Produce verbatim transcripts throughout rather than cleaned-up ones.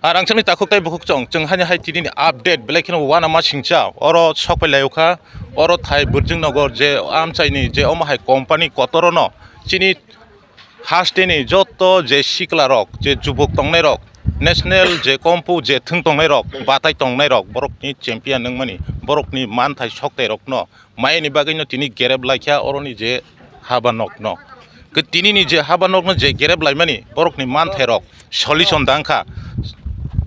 Ar ang chini takhuk tei bukhuk chong, chwng haino hai tini ni update belai kheno uanama singcha, oro sokpai laio kha, oro thai Birjing Nagar je amchaini je omo hai company kotoro no chini hasteni joto je sikla rok, je jubuk tongnai rok, national je kompu je thwng tongnai rok, batai tongnai rok, borok ni champion wngmani, borok ni manthai soktai rok no mayani bagwi no tini gerep laikha oroni je haba nok no. Ke tini ni je haba nok no je gerep laimani borok ni manthai rok solution dang kha,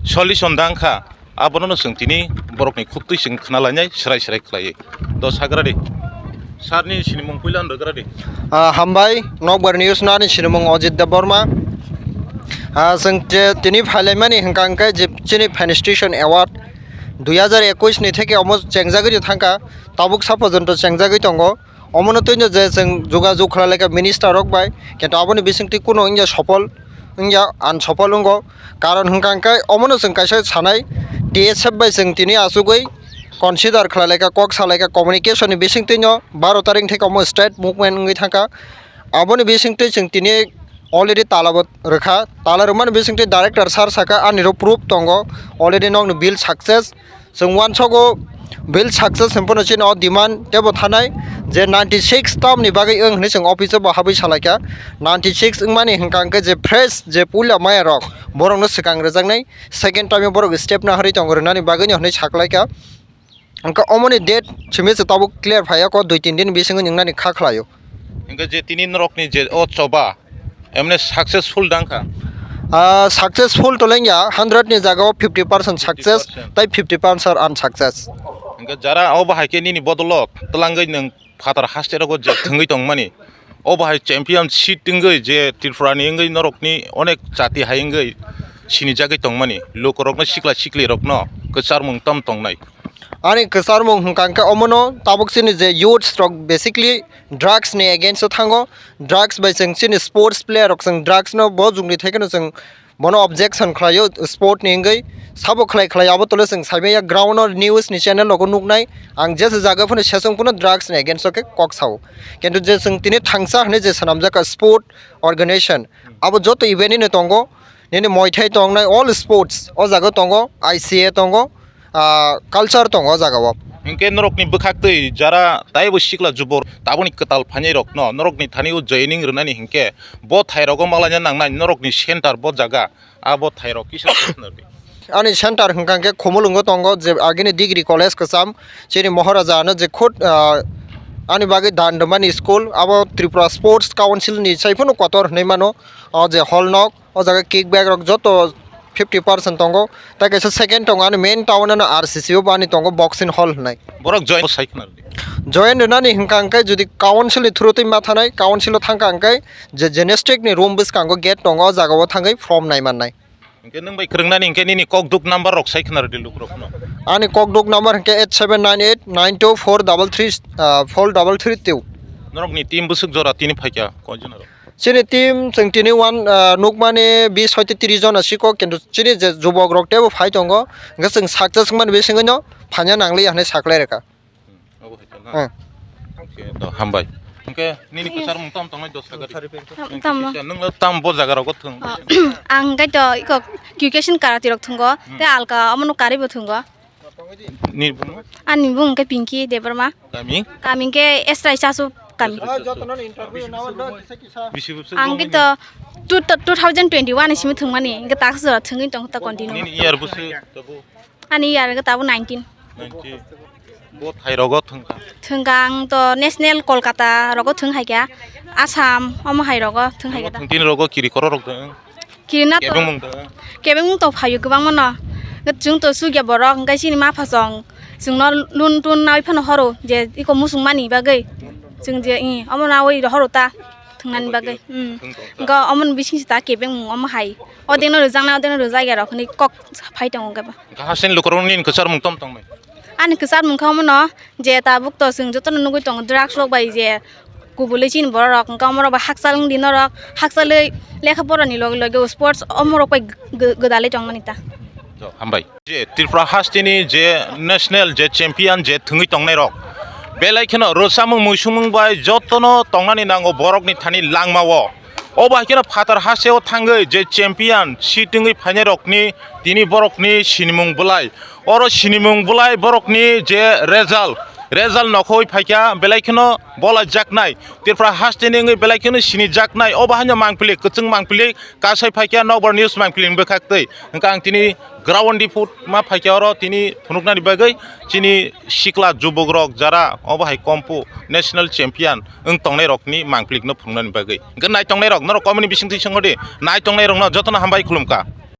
solution dang kha, abono no chwng tini borok ni khuktwi chwng khna lainai, srai srai khlaiwi. Do sagra di. Sir ni sinimung puila no rwgra di. Ah, hambai, Nokbar News no ani sinimung Ojit Debbarma. Ah, chwng je tini phailaimani hwnkha hwnkhe je chini Felicitation Award dui hajar ekwis ni theke omo chengjagwi thangkha, tabuk sa porjonto chengjagwi tongo. Omono twino je chwng jogajog khlai laikha minister rok bai, kintu aboni bisingtwi kuno wngya sopol, wngya unsopol wngo. Karon hwnkha hwnkhe omono chwng kaisa sanai, D S F bai chwng tini achugwi consider khlai laikha, kok sa laikha, communication ni bisingtwino baro tarik theke omo state movement wngwi thangkha. Aboni bisingtwi chwng tini already tala bo rwkha, tala rwmani bisingtwi director sir sakha, ani ro proof tongo, already nokni bill success. Chwng uansogo bill success hwnphano chini o demand teibo thanai je ninety six tamni bagwi wng hwnwi chwng office o bo habwi salaikha. Ninety six wngmani hwnkha hwnkhe je fresh je puila maya rok borokno swkang rwjaknai, second time o borok step naharwi tongo rwnani bagwino hwnwi saklaikha. Hwnkhe omoni date simi se tabuk clear phaiya ko dui tin din bisingo nwngnani kha khlaio. Hingke je tini norokni je o choba emne successful dang kha? Ah, successful to lengya, hundred ni jaga o fifty percent success, fifty percent. Tai fifty percent unsuccess. Hingke jara o bahai ke nini bodolo twlangwi nwng phatar haste rogo je thwngwi tongmani, o bahai championship wngwi je Tripura ni wngwi norokni onek jati hai wngwi sinijagwi tongmani, lukurokno sikla sikli rokno kwcharmung tam tongnai. Ani kwcharmung hwnkha hwnkhe omono tabuk chini je youths rok basically drugs ni against o thango, drugs bai chwng chini sports player rok chwng drugs no bo jugni thai kheno chwng bono objection khlaio sport ni wngwi sabo khlai khlai abo tole chwng saimanya ground o news ni channel rogo nuknai ang jesa jaga phano sesong phano drugs ni against o khe kok sao kintu je chwng tini thangsa hwnwi je swnamjak sport organization abo joto event ni tongo nini moithai tongnai all sports o jaga tongo I C A tongo ah, culture tongo o jaga o. Hinkhe norokni bwkhaktwi jara taibo sikla jubor taboni kwtal phainai rokno norokni thani o joining rwnani hinkhe bo thai rogo malaina nangnai norokni center bo jaga abo thai rok kisa khwlai khwna rwdi. Ani center hwnkha hinkhe Khumulwngo tongo je agini degree college kwcham chini Maharaja ano je khud ah, ani bagwi dan rwmani school abo Tripura Sports Council ni sai phano kotor hwnwi mano o je hall nok. O jaga kick back rok joto fifty percent tongo. Tai kaisa second tongo ani main town ano R C C o bo ani tongo boxing hall hwnwi. Borok join sai khna rwdi. Join rwnani hwnkha hwnkhe jodi council ni through twi ma thanai council o thangkha hwnkhe je gymnastic ni room bwskango gate tongo o jaga o thangwi form nai mannai. Hwnkhe nwng bai kwrwngnani hwnkhe nini kokduk number rok sai khna rwdi lukurokno. Ani kokduk number hwnkhe eight seven nine eight nine two four double three, ah, four double three two. Norokni team bwswk jora tini phaikha koi jona rok? Chini team chwng tini one, ah, nukmani bis hoite tris jona siko, kintu chini je jubok rok teibo phai tongo, hwnkhe chwng success wngmani bisingwino phaina nangliya hwnwi saklai rwkha. Hmm, obo hai to na? Hmm. Okay, to hambai. Hwnkhe nini kwchar mung tam tongnai dos hagar. Tam, tam. Nwng tam bo jaga rogo thwng? Ah, ang hwnkhe to iko Kyokushin karate rok thwngo, hmm, tei alka omono karibo thwngo. Ni bung? Ani bung khe Pinky Debbarma. Kami? Kami khe Esrai Chasu kami. Esrai Chasu. Bisi bwswk Ang khe to two, two thousand twenty-one ni simi thwngmani, hwnkhe takhuk jora thwngwi tong kha continue. Nini year bwswk tabuk? Ani year khe tabuk nineteen. Nineteen. Bo thai rogo thwngkha? Thwngkha ang to national Kolkata rogo thwng hai kha. Assam, omo hai rogo thwng hai kha ta. Thwngtini rogo kiri koro rok thwng? Kirina to. Kebengmung to? Kebengmung to phaio kwbangma no. Chwng to chukya borok, hwnkhe chini ma phasong chwngno loan toan naui phano horo, je iko muchung mani bagwi. Chwng je, ih, omo naui horo ta thwngnani bagwi. Thwng tong ta. Hwnkhe omo ni bising se ta kebengmung omo hai. Odekno rwjaknai, odekno rwjakya rok hwnwi kok phai tongo hwnkhe ba. Hasteni lukurokni nini kwchar mung tom tongmai? Ani kwchar mung kha omo no, je tabuk to chwng jotono nugwi tongo drugs rok bai je kubulwi chini borok rok, hwnkhe omorok bai hakchal wngdi norok, hakchalwi lekha porani loge loge o sports omorok bai gw-, gw-, gwdalwi tongmani ta. Jo, hambai. Je Tripura hasteni je national je champion je thwngwi tongnai rok, belai kheno rwchapmung muisungmung bai jotono tongnani nango borokni thani langmao. Obo hai kheno phatar hasteo thangwi je champion seat wngwi phainairokni tini borokni sinimung bwlai. Oro sinimung bwlai borokni je result, result nokhoi phaikha belai kheno bolaijaknai. Tripura hasteni wngwi belai kheno sinijaknai. Obo haino mangpili, kwchwng mangpili, kasai phaikha Nokbar News mangpilini bwkhaktwi. Hwnkhe ang tini ground report ma phaikha oro tini phunuknani bagwi chini sikla jubokrok jara obo hai kompu national champion wng tongnairokni mangpilikno phunuknani bagwi. Hwnkhe naitongnai rok norok comment ni bisingtwi swngo di, naitongnai rokno jotono hambai khulumkha.